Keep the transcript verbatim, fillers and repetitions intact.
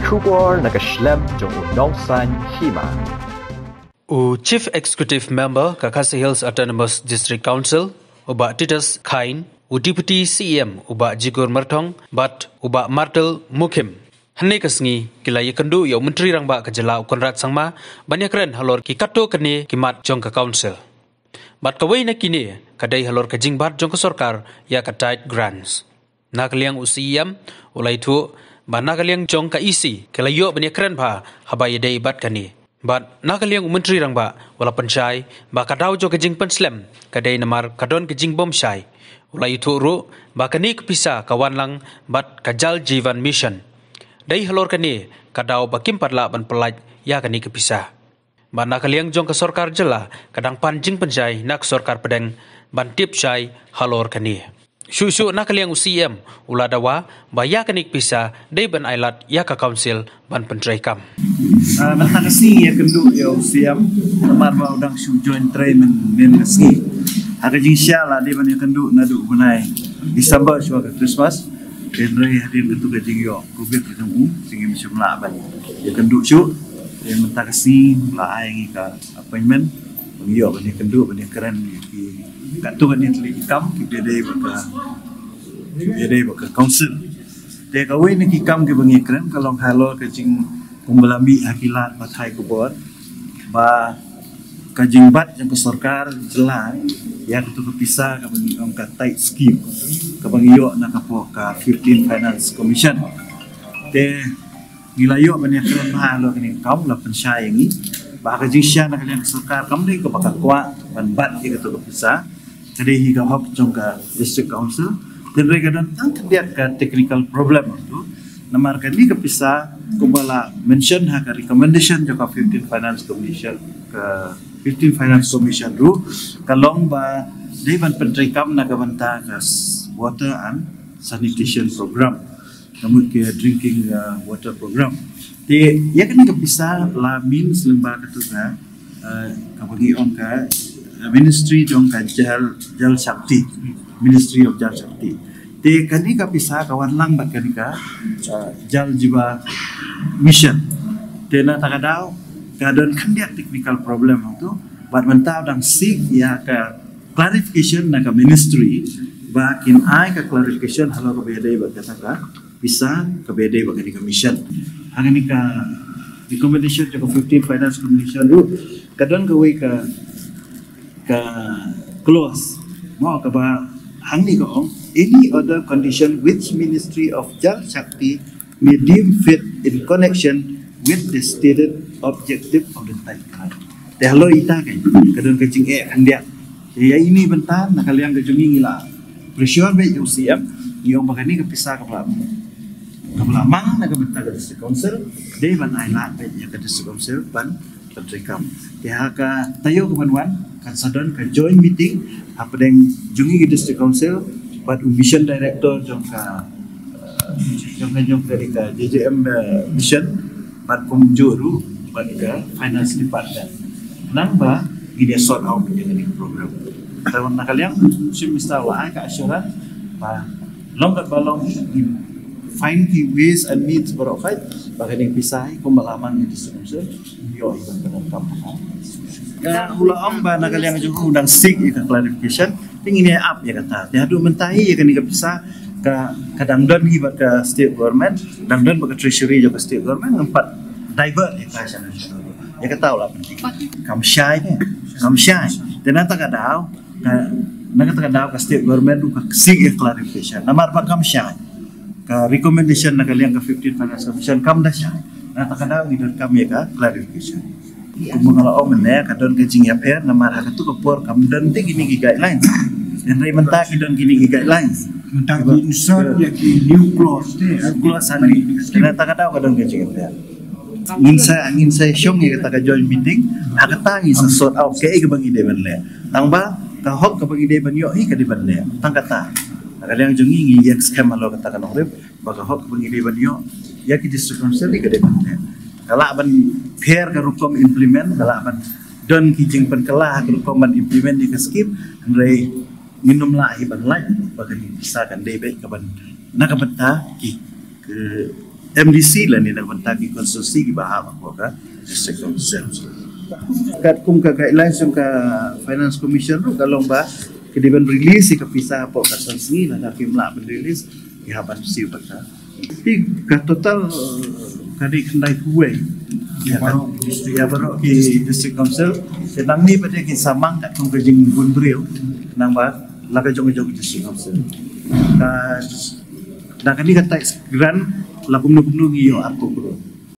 Khubor na ka shlem jong u nongsan hima. U Chief Executive Member ka Khasi Hills Autonomous District Council, u Bah Titus Khain, u Deputy C E M, u Bah Jigur Myrthong, bad u Bah Martel Mukhim, hynne ka sngi ki la ïakynduh ïa u Myntri Rangbah ka jylla u Conrad Sangma ban ïakren halor ki katto katne ki mat jong ka Council. Bad kawei na kine ka dei halor ka jingbat jong ka sorkar ïa ka tied grants. Na ka liang u C E M u la ïathuh ba na ka liang jong ka E C ka la ïoh ban ïakren bha haba ïadei bad kane. Bad na ka liang u Myntri Rangbah u la pynshai ba ka daw jong ka jingpynslem ka dei namar ka don ka jingbymshai. U la ïathuh ruh ba kane ka pisa ka wan lang bad ka Jal Jeevan Mission. Dei halor kane ka daw ba kim pat lah ban pyllait ïa kane ka pisa. Bad na ka liang jong ka sorkar jylla ka dang pan jingpynshai na ka sorkar pdeng ban tip shai halor kane. Shuh shuh na ka liang u C E M u la dawa ba ïa kane ka pisa dei ban ailad ïa ka Council ban pyntreikam. Ah, mynta ka sngi ïakynduh ïa u C E M namar ba u dang shu join trei mynnin ka sngi. Ha ka jingshisha la dei ban ïakynduh naduh u bnai December shuwa ka Christmas. Hynrei hadien katu ka jingïoh covid ka jong u, jingim shym lah ban ïakynduh shuh. Te mynta ka sngi la ai ngi ka appointment ban ïoh ban ïakynduh ban ïakren ïa ki katto katne tylli ki kam kiba ïadei bad ka, kiba ïadei bad ka Council. Te kawei na ki kam kiba ngi kren ka long halor ka jing kumba la mih ha ki lad pathai khubor ba ka jingbat jong ka sorkar jylla ïa katu ka pisa kaba ngi ong ka tied scheme kaba ngi ïoh na ka pok ka fifteen Finance Commission. Te ngi la ïoh ban ïakren bha halor kane ka kam, la pynshai ïa ngi ba ka jingshisha na ka liang ka sorkar kam dei kaba ka kwah ban bat ïa katu ka pisa. Ka dei hi ka hok jong ka District Council. Hynrei ka don tang khyndiat ka technical problem tu. Namar kane ka pisa kumba la mention ha ka recommendation jong ka fifteen Finance Commission, ka fifteen Finance Commission ruh ka long ba dei ban pyntreikam na ka bynta ka s-, water and sanitation program. Ka mut ka drinking, uh, water program. Te ïa kane ka pisa la mih lyngba katu ka, uh, kaba ngi ong ka, uh, Ministry jong ka Jal, Jal Shakti, Ministry of Jal Shakti. Te kane ka pisa ka wan lang bad kane ka, uh, Jal Jeevan Mission. Te na kata ka daw ka don khyndiat technical problem tu bad mynta u dang seek ïa ka clarification na ka Ministry ba kin ai ka clarification halor kaba ïadei bad kata ka pisa kaba ïadei bad kane ka mission. Ha kane ka recommendation jong ka fifteen Finance Commission ruh ka don kawei ka, ka clause mo kaba hangne ka ong, "Any other condition which Ministry of Jal Shakti may deem fit in connection with the stated objective of the tied grant." Te halor ita ka, ka don ka jingeh khyndiat. Te ïa ine i bynta na ka liang ka jong ngi ngi la pressure beit ïa u C M, ngi ong ba kane ka pisa kaba la, kaba la mang na ka bynta ka District Council dei ban ailad beit ïa ka District Council ban pyntreikam. Te ha ka taïew kaban wan kan sa don ka joint meeting hapdeng jong ngi ka District Council bad u Mission Director jong ka, jong ka, jong ka, ka J J M, eh, Mission bad kumjuh ruh bad ka Finance Department. Nang ba ngin ïa sort out ïa kane ka program. Te na ka liang Chief Minister u la ai ka assurance ba long kat ba long ngin find ki ways and means baroh khoit ba kane ka pisa hi kumba la mang ïa District Council ïoh ïa ka, ka, ka, ka. Ka u la ong ba na ka liang jong u dang seek ïa ka clarification. Te ngin ïa ap ïa kata. Te haduh mynta hi ïa kane ka pisa ka, ka dang don hi bad ka State Government, dang don bad ka Treasury jong ka State Government, ngam pat divert ïa ka sha, ïa kata u la pynthikna. Kam shai ne, kam shai. Te na kata ka daw ka, na kata ka daw ka State Government ruh ka seek ïa clarification. Namar ba kam shai. Ka recommendation na ka liang ka fifteen Finance Commission kam da shai. Na kata ka daw ngi donkam ïa ka clarification. Kumba nga la ong mynne ka don ka jingïapher namar ha katu ka por kam don te kine ki guidelines. Hynrei mynta ki don kine ki guidelines. Mynta ki insert ïa ki new clause te. New clause hangne. Na kata ka daw ka don ka jingïapher. Ngin sa, ngin sa shong ïa kata ka joint meeting. Ha kata ngin sa sort out kaei kaba ngi dei ban leh. Tang ba ka hok kaba ngi dei ban ïoh hi ka dei ban leh. Tang kata. Na ka liang jong ngi ngi ïeng skhem halor kata ka nongrep ba ka hok kaba ngi dei ban ïoh ïa ki District Council hi ka dei ban leh. Ka lah ban pher ka rukom implement, ka lah ban don ki jingpynkylla ha ka rukom ban implement ïa ka skim, hynrei ngin ym lah hi ban lait ba kane ka pisa kan dei beit kaban na ka bynta ki, ki M D C lane na ka bynta ki constituency kiba hap hapoh ka District Council. Katkum ka guidelines jong ka Finance Commission ruh ka long ba ki dei ban release ïa ka pisa hapoh ka san sngi, lada kim lah ban release ki hap ban siew bad ka. Te ka total, eh, ka dei khyndai phew wei ïa baroh ki District Council. Te nangne pat ki samang katkum ka jingbun briew nangba la ka jong ka jong ka District Council. Ka, na kane ka tax grant la kumno kumno ngi ïoh arphew klur.